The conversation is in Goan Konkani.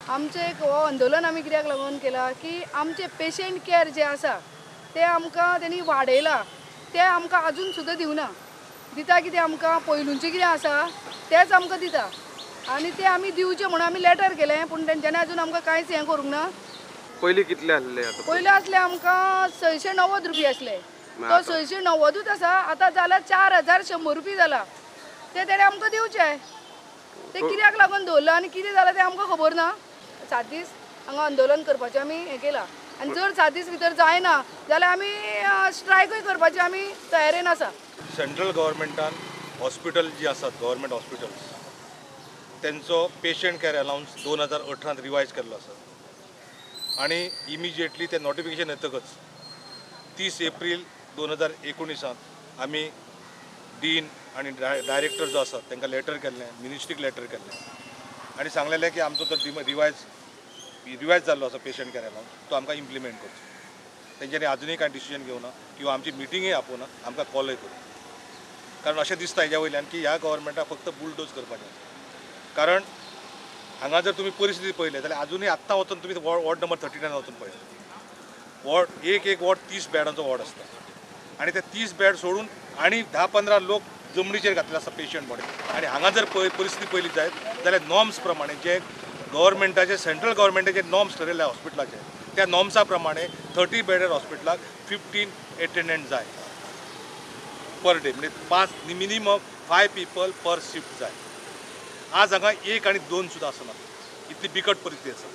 आमचें एक हो आंदोलन आमी कित्याक लागून केलां की आमचे पेशंट केअर जे आसा ते आमकां तेणी वाडयला, ते आमकां आजून सुद्दां दिवना. दिता कितें आमकां पयलूचें कितें आसा तेंच आमकां दिता आनी ते आमी दिवचें म्हणून आमी लेटर केलें, पूण तेंच्यांनी आजून आमकां कांयच हें करूंक ना. पयलीं कितले आसले? पयलीं आसले आमकां 690 रुपया आसले, तो 690 आसा, आतां जाला 4100 रुपया जाला. ते तेणें आमकां दिवचे, ते कित्याक लागून दवरलां आनी कितें जालां तें आमकां खबर ना. 7 दीस हांगा आंदोलन करपाचें आमी हें केलां आनी जर 7 दीस भितर जायना जाल्यार आमी स्ट्रायकूय करपाची आमी तयारेन आसा. सेंट्रल गव्हर्मेंटान हॉस्पिटल जी आसात गव्हर्मेंट हॉस्पिटल्स तेंचो पेशंट केअर अलावन्स 2018 रिवायज केल्लो आसा आनी इमिजिएटली ते नोटिफिकेशन येतकच 30 एप्रील 2019 आमी डीन आनी डायरेक्टर जो आसा तांकां लेटर केल्लें, मिनिस्ट्रीक लेटर केल्लें आनी सांगलेलें की आमचो तो रिवायज जाल्लो आसा पेशंट केअर अलावन्स तो आमकां इम्प्लिमेंट करचो. तेंच्यांनी आजुनूय कांय डिसिजन घेवना किंवा आमची मिटिंगूय आपोवना, आमकां कॉलय करूं. कारण अशें दिसता हेज्या वयल्यान की ह्या गव्हर्मेंटाक फक्त बुलडोज करपाचें आसा. कारण हांगा जर तुमी परिस्थिती पळयली जाल्यार आजुनूय आत्तां वचून तुमी वॉर्ड नंबर 39 वचून पळयता, वॉर्ड एक एक वॉर्ड 30 बेडांचो वॉर्ड आसता आनी ते 30 बेड सोडून आनी 10-15 लोक जमनीचेर घातले आसता पेशंट बॉडी. आनी हांगा जर परिस्थिती पळयली जायत जाल्यार नॉर्म्स प्रमाणे जे गव्हर्मेंटाचे सेंट्रल गव्हर्मेंटाचे नॉर्म्स ठरयल्ले हॉस्पिटलाचे त्या नॉर्म्सा प्रमाणे 30 बेडर हॉस्पिटलाक 15 एटेंडंट जाय पर डे, म्हणजे 5 मिनिमम 5 पीपल पर शिफ्ट जाय. आज हांगा 1 आनी 2 सुद्दां आसना, इतली बिकट परिस्थिती आसा.